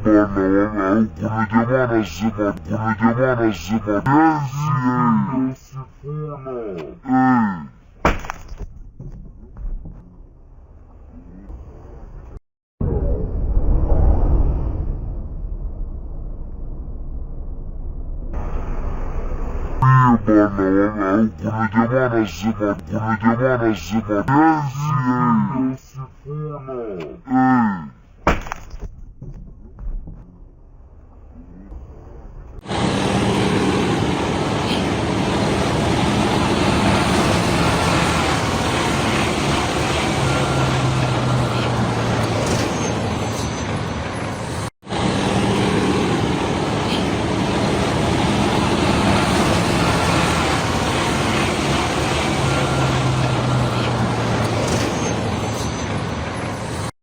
Bana, kuna jamaa anasema, kuna jamaa anasema, yes, Sifuna, eh. Bana, kuna jamaa anasema, kuna jamaa anasema, yes, Sifuna, eh.